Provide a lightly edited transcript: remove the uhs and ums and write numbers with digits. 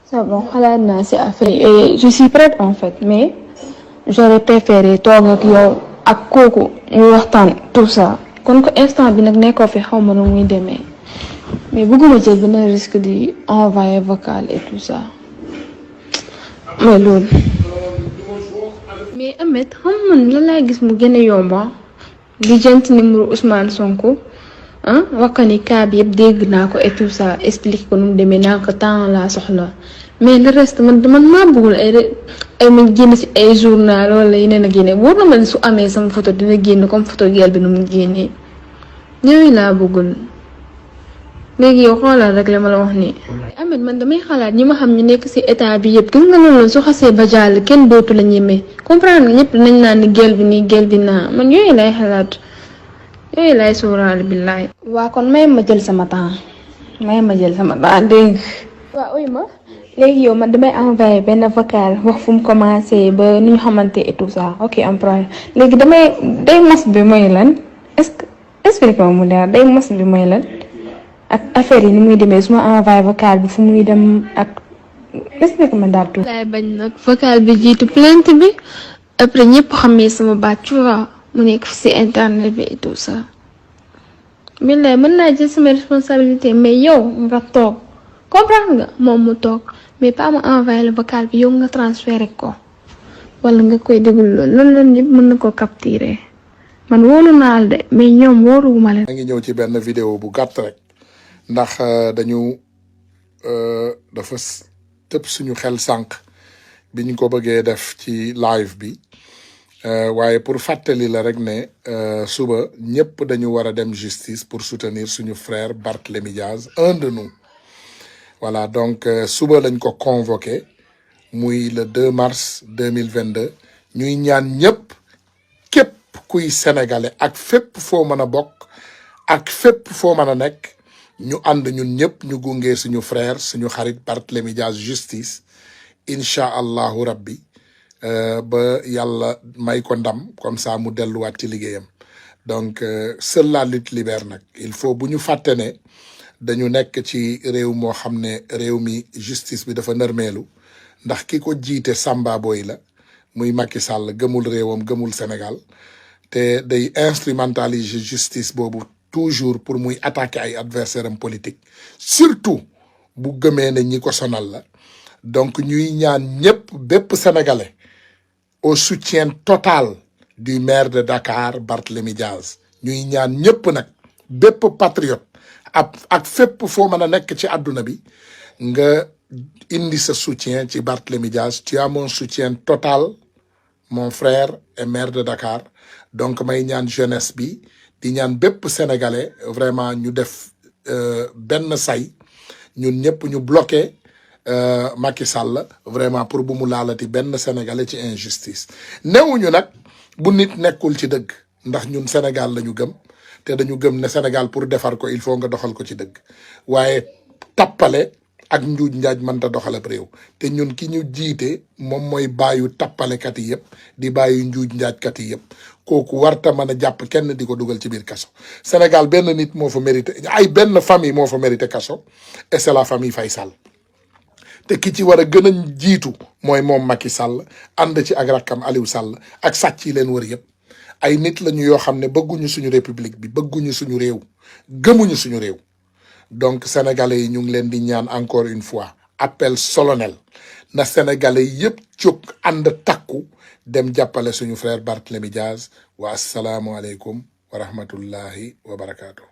c'est bon xalaat naa si affaire et je suis prête en fait mais j'aurais préféré toog ak yow ak kooku ñu waxtaan tout ça kon ko instant bi nag nekkoo fi xaw ma nu muy demee mais bëgguma jël benn risque di envoyer vocal et tout ça mais loolu. mais Ameth xam man lan laa gis mu gën a yomba di jënt numéro Ousmane Sonko wax ko ni cas bi yëpp dégg naa ko et tout ça explique ko nu mu demee naa ko temps laa soxla mais le reste man maa bëggul ay ma génn ci ay journal wala yeneen ak yeneen wóor na ma ne su amee sama photo dina génn comme photo gel bi nu mu génnee ñooyu laa bëggul léegi yow xoolal rek la ma la wax nii. Ameth man damay xalaat ñi ma xam ñu nekk ci état bi yëpp gis nga loolu su xasee ba jàll kenn dootu la ñemee comprendre nga ñëpp dinañ naan ni gel bi nii gel bi naa man yooyu lay xalaat yooyu lay sóoraale billaay. waa kon may ma jël sama temps dégg waaw uy ma léegi yow man damay envoyé benn vocal wax fu mu commencé ba ni ñu xamante et tout ça ok am problème léegi day mos bi mooy lan est-ce que explique ma mu leer day mos bi mooy lan. ak affaire yi ni muy demee su ma envoyé vocal bi fu muy dem ak explique ma daal tout. laay bañ nag vocal bi jiitu plainte bi après ñëpp xamee sama baat tu vois mu nekk ci internet bi et tout ça. billaay mën naa jël sama responsabilité mais yow nga toog comprendre nga moom mu toog mais pas ma envoyé le vocal bi yow nga transféré ko wala nga koy déglu loolu ñëpp mën na ko capturer man wóolu naa la de mais ñoom wóoruwuma leen. maa ngi ñëw ci benn vidéo bu gàtt rek. ndax dañu dafa tëb suñu xel sànq bi ñu ko bëggee def ci live bi waaye pour fàttali la rek ne suba ñëpp dañu war a dem justice pour soutenir suñu frère Barthélémy Diaz un de nous voilà donc suba lañ ko convoqué muy le 2 mars 2022 ñuy ñaan ñëpp képp kuy sénégalais ak fépp foo mën a bokk ak fépp foo mën a nekk ñu ànd ñun ñëpp ñu gunge suñu frère suñu xarit Barthélémy Diaz justice incha allahu rabbi ba yàlla may ko ndam comme ça mu delluwaat ci liggéeyam donc seule la lutte libère nag il faut bu ñu fàtte ne dañu nekk ci réew moo xam ne réew mi justice bi dafa nërmeelu ndax ki ko jiite Samba Boy la muy Macky Sall gëmul réewam gëmul Sénégal te day instrumentaliser justice boobu toujours pour muy attaquer ay adversaire am politique surtout bu gëmee ne ñi ko sonal la donc ñuy ñaan ñëpp bépp sénégalais au soutien total du maire de Dakar Barthélémy Diaz ñuy ñaan ñëpp nag bépp patriote ak fépp foo mën a nekk ci àdduna bi nga indi sa soutien ci Barthélémy Diaz tu as mon soutien total mon frère et maire de Dakar donc may ñaan jeunesse bi di ñaan bépp sénégalais vraiment ñu def benn say ñun ñëpp ñu bloqué Macky Sall vraiment pour bu mu laalati benn sénégalais ci injustice newuñu nag bu nit nekkul ci dëgg ndax ñun Sénégal la ñu gëm te dañu gëm ne Sénégal pour defar ko il faut nga doxal ko ci dëgg waaye tappale ak njuuj njaaj mënta doxal ab réew te ñun ki ñu jiite moom mooy bàyyu tappalekat yi yëpp di bàyyu njuuj njaajkat yi yëpp kooku warta mën a jàpp kenn di ko dugal ci biir kaso Sénégal benn nit moo fa mérité ay benn famille moo fa mérité kaso et c'est la famille Faye Sall te ki ci war a gën a jiitu mooy moom Macky Sall ànd ci ak rakkam Aliou Sall ak sàcc yi leen wër yëpp ay nit lañu yoo xam ne bëgguñu suñu république bi bëgguñu suñu réew gëmuñu suñu réew donc sénégalais yi ñu ngi leen di ñaan encore une fois appel solennel na sénégalais yëpp jóg ànd takku dem jàppale suñu frère Barthélémy Diaz wa asalaamualeykum wa rahmatullahi wa barakaatu.